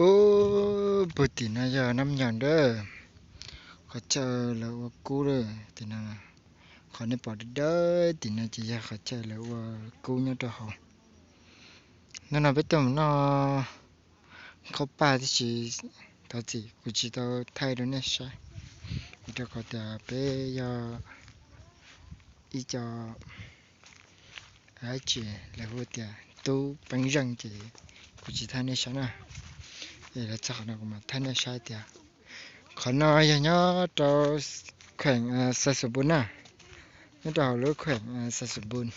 Ub, puag tim no yog Nab Nyoos nab. Qhov chaw lawv ua kub lawm tim no. Qhov nej pom dawb dawb tim no ces yog qhov chaw lawv ua kub nyob rau hauv. Hnub no peb tuaj mus noj khaub paj tib si, thov txim kuv tsis tau thaij rau nej saib, vim rau qhov tias peb yog ib co, a, tsis, lawv hu tias tub peeb zeej ces kuv tsis thaij nej saib na. Es lawv txog qhov no kuv mam thaij nej saib tias qhov no yog nyob rau kheem Xais Xus Npus na, nyob rau hauv lub kheem Xais Xus Npus.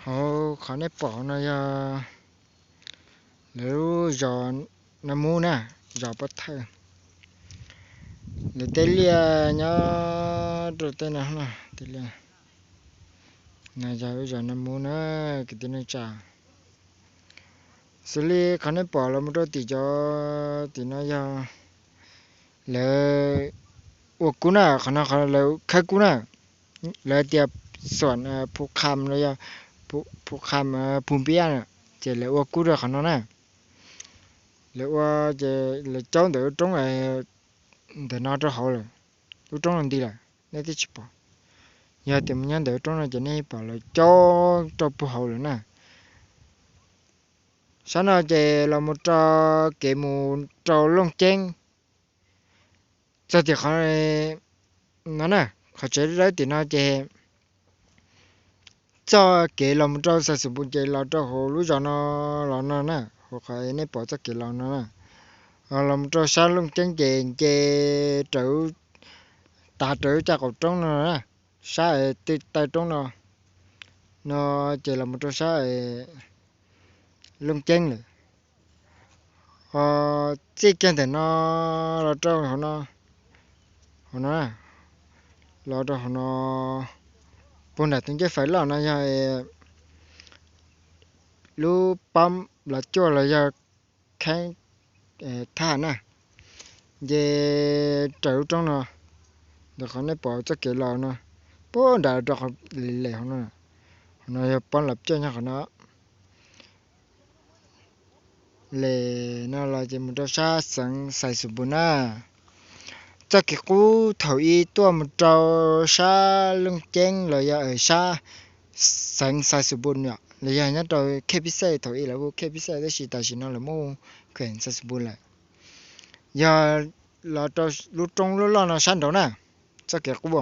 Hauv qhov nej pom no yog lawv lub zos Nab Mub na, zos Pob Thawj. Lawv tej liaj nyob rau tej no, tej liaj no yog lub zos Nab Mub na, kwv tij neej tsa. Xws li qhov nej pom los mus rau tim cov, tim no yog lawv ua kub na, qhov no qhov lawv khawb kub na. Lawv tias xuam Phu Kham los yog Phu Kham Phu Npiab na, ces lawv ua kub rau qhov no na. Lawv ua ces lawv caub ntawm lub roob ntawm no rau hauv lawm, lub roob no nti lawm nej twb tsis pom. Yog tias mus nyob ntawm lub roob no ces nej pom lawv caub rau puag hauv lawm na. Sab no ces los mus rau kev mus rau Looj Ceeb, txog tim qhov no na, qhov tsev dawb tim no ces txoj kev los mus rau Xais Xus Npus ces los rau hauv lub zos no los no na, hauv qhov nej pom txoj kev los no na. Los mus rau sab Looj Ceeb ces nce raws, tav raws lub caj qaum roob no na, sab es taw roob no, no ces los mus rau sab Looj Ceeb lawm. Ho txij kiag ntawm no los rau hauv no, hauv no, los rau hauv no, puag nram tus ncej fawm loj no yog lub pab Lav Cuaj los yog kheeb thaj na, nce raws lub roob no, ntawm qhov nej pom txoj kev los no, puag nram rau qhov lem lem hauv no, hauv no yog pab Lav Cuaj nyob qhov no. Lem no los ces mus rau sab xeev Xais Xus Npus na. Txoj kev qub thaum ub tuaj mus rau sab Looj Ceeb los yog sab xeev Xais Xus Npus yom, los yog nyob rau Khej Pib Xej, thaum ub lawv hu Khej Pib Xej tab sis tam sim no lawv muab hu kheem Xais Xus Npus lawm. Yog los rau lub roob lub loj no sab nraud na, txoj kev qub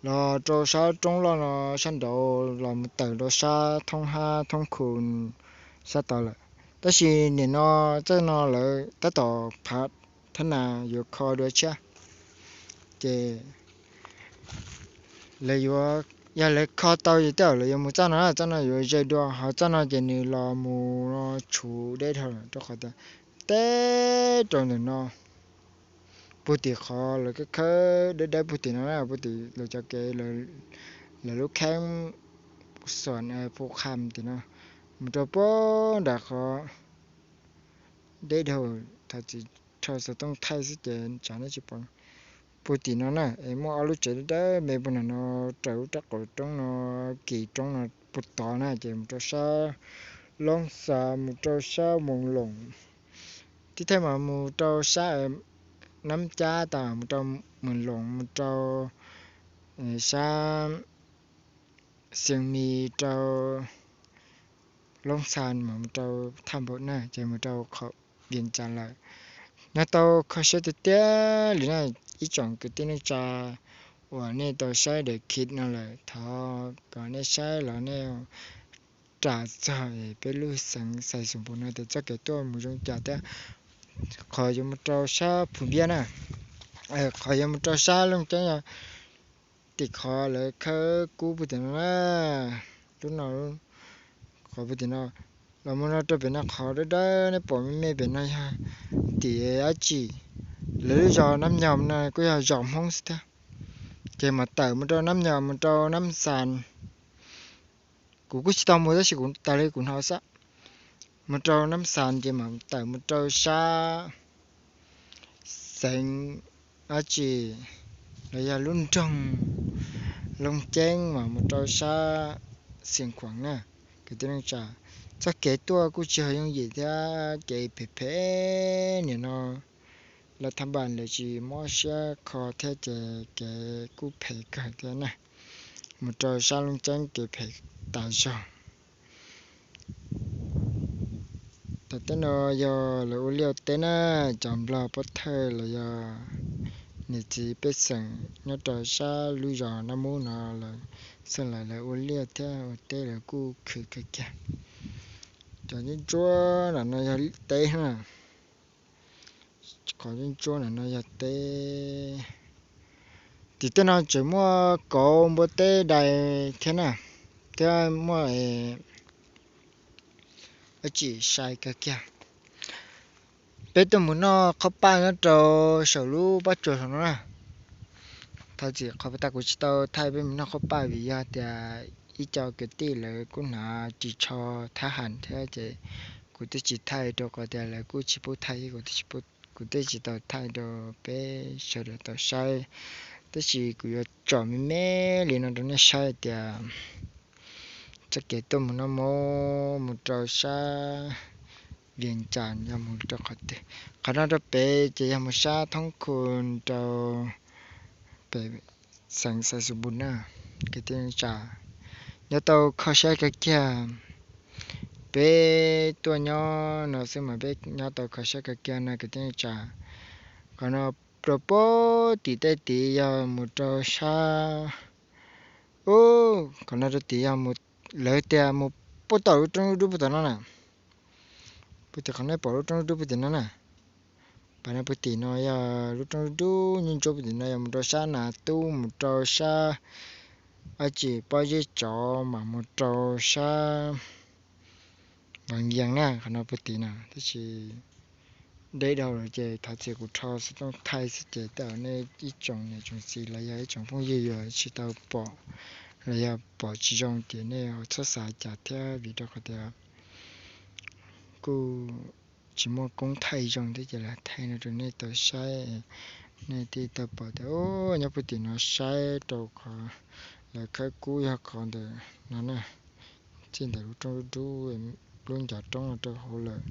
los rau sab roob loj no sab nraud los mus tawm rau sab thoob hab thoob khu sab tod lawm. Tab sis nim no txoj no lawv tab tom phav thab nas yuav kho dua tshiab, ces lawv yuav, yog lawv kho tau ces tej zaum lawv yuav mus txoj no, txoj no yuav ze dua, ho txoj no ces nws los mus tshuv deb dhau lawm rau qhov tias teb rau ntawm no puag tim qhov lawv khawb khawb dawb dawb puag tim no na, puag tim lawv cov kev, lawv lub kheeb xuam Phu Kham tim no, mus rau puag nram qhov deb dhau, thov txim rho xov tooj thaij xwb ces tsam nej tsis pom. Puag tim no na es muaj ob lub tsev dawb dawb me puag nram no, raws lub rab qau roob no, kis roob no puag tod na ces mus rau sab Loob Xas, mus rau sab Moos Loos, tib thawj mas mus rau sab Nab Cab tas mus rau Moos Loos, mus rau sab Xeev Mis, rau Loob Xas, mus rau Thaj Npaum na ces mus rau qhov Vias Cas lawm. Nyob tau kho siab tiag tiag li na ib tsoom kwv tij neej tsa uas nej tau saib daim clip no lawm, thov kom nej saib los nej ras txog peb lub xeev Xais Xus Npus no tias txoj kev tuaj mus zoo cas thiab. Qhov yuav mus rau sab Phu Npiab na, qhov yuav mus rau sab Looj Ceeb yog tim qhov lawv khawb kub puag tim no na, lub no, qhov puag tim no. Los mus no rau pem no qhov dawb dawb nej pom me me pem no yog tim dab tsi, lawv lub zos Nab Nyoos no kuj yog zos Hmoob xwb thiab. Ces mam tawm mus rau Nab Nyoos mus rau Nab Xas. Kuv kuj tsis tau mus tab sis kuv tas li kuv hnov xwb. Mus rau Nab Xas ces mam tawm mus rau sab xeev dab tsi, los yog lub nroog Looj Ceeb mas mus rau sab Xeev Khuam na, kwv tij neej tsa. Txoj kev tuaj kuj tsis yog yooj yim thiab, kev phem phem nim no lawv thaj npas lawv tsis mob siab kho thiab ces kev kuj phem kawg thiab na. Mus rau sab Looj Ceeb kev phem tas zog. Tam tej no yog lawv ua liaj teb na, cov nplog pob thawj los yog niam txiv pej xeem nyob rau sab lub zos Nab Mub no lawv xeem lawv ua liaj thiab ua teb lawv kuj khwv kawg kiag. Cov ntsuab ntsuab no yog teb na, qhov ntsuab ntsuab no yog teb. Tim tej no tseem muaj kauv npua teb dais thiab na, thiab muaj dab tsi sai kawg kiag. Peb tuaj mus noj qhob paj nyob rau saum lub pob tsuas saum no na. Thov txim qhov puas tas kuv tsis tau thaij peb mus noj qhob paj vim yog tias ib co kwv tij lawv kuj hnav ris tsho thab ham thiab ces kuv twb tsis thaij rau qhov tias lawv kuj tsis pub thaij, kuv twb tsis tau thaij rau peb sawv daws tau saib. Tab sis kuv yuav tsom me me li no rau nej saib tias txoj kev tuaj mus no mus, mus rau sab Vias Cas yog mus rau qhov twg. Qhov no rau pem ces yog mus sab Thoob Khu rau pem xeev Xais Xus Npus na. Kwv tij neej tsa, nyob tau kho siab kawg kiag. Peb tuaj nyob no xwb mas peb nyob tau kho siab kawg kiag no kwv tij neej tsa. Qhov no rau pem tim tej tid yog mus rau sab, ub, qhov no rau tim yog mus, lawv tias mus puag tom lub roob dub dub puag tom no na. Puag tim qhov nej pom lub roob dub dub puag tim no na. Pas no puag tim no yog lub roob dub dub nyob ntsuab puag tim no yog mus rau sab Nas Tub, mus rau sab dab tsi Pob Zeb Tsov mas mus rau sab Vas Yees na, qhov no puag tim no. Tab sis deb dhau lawm ces thov txim kuv rho xov tooj thaij xwb ces tej zaum nej ib tsoom niam tsoom txiv los yog ib tsoom phooj ywg yuav tsis tau pom los yog pom tsis zoo ces nej txhob xav cas thiab vim rau qhov tias kuj tsis muaj koob thaij zoo thiab ces los thaij no rau nej tau saib. Nej thiaj tau pom tias nyob puag tim no saib rau qhov lawv khawb kub yog qhov ntawm no na, txij ntawm lub roob dub dub, lub ncov roob no rau hauv lawm,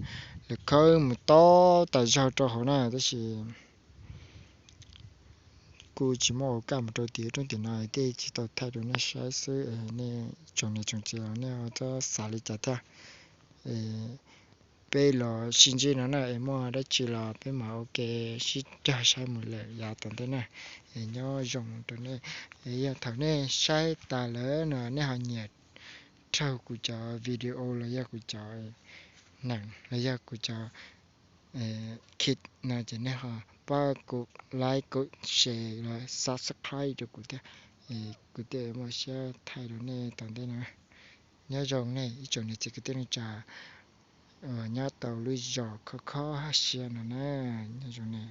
lawv khawb mus tob tas zog rau hauv na, tab sis kuj tsis muaj ua kaj mus rau tim roob tim no thiaj tsis tau thaij rau nej saib xwb. Nej tsoom niam tsoom txiv nej txhob xav li cas thiab. Peb los sib ntsib no na es muaj dab tsi los peb mam ua ke sib cog saib mus lawm yav tom ntej na. Es nyob zoo rau nej, es yog thaum nej saib tas lawm no nej ho nyiam raug kuv cov video los yog kuv cov neem los yog kuv cov khit no ces nej ho pab kuv like, kuv share los subscribe rau kuv thiab. Kuv thiaj muaj siab thaij rau nej tom ntej no. Nyob zoo nej ib tsoom niam txiv kwv tij neej tsa uas nyob tau lub zos khov kho siab no na. Nyob zoo nej.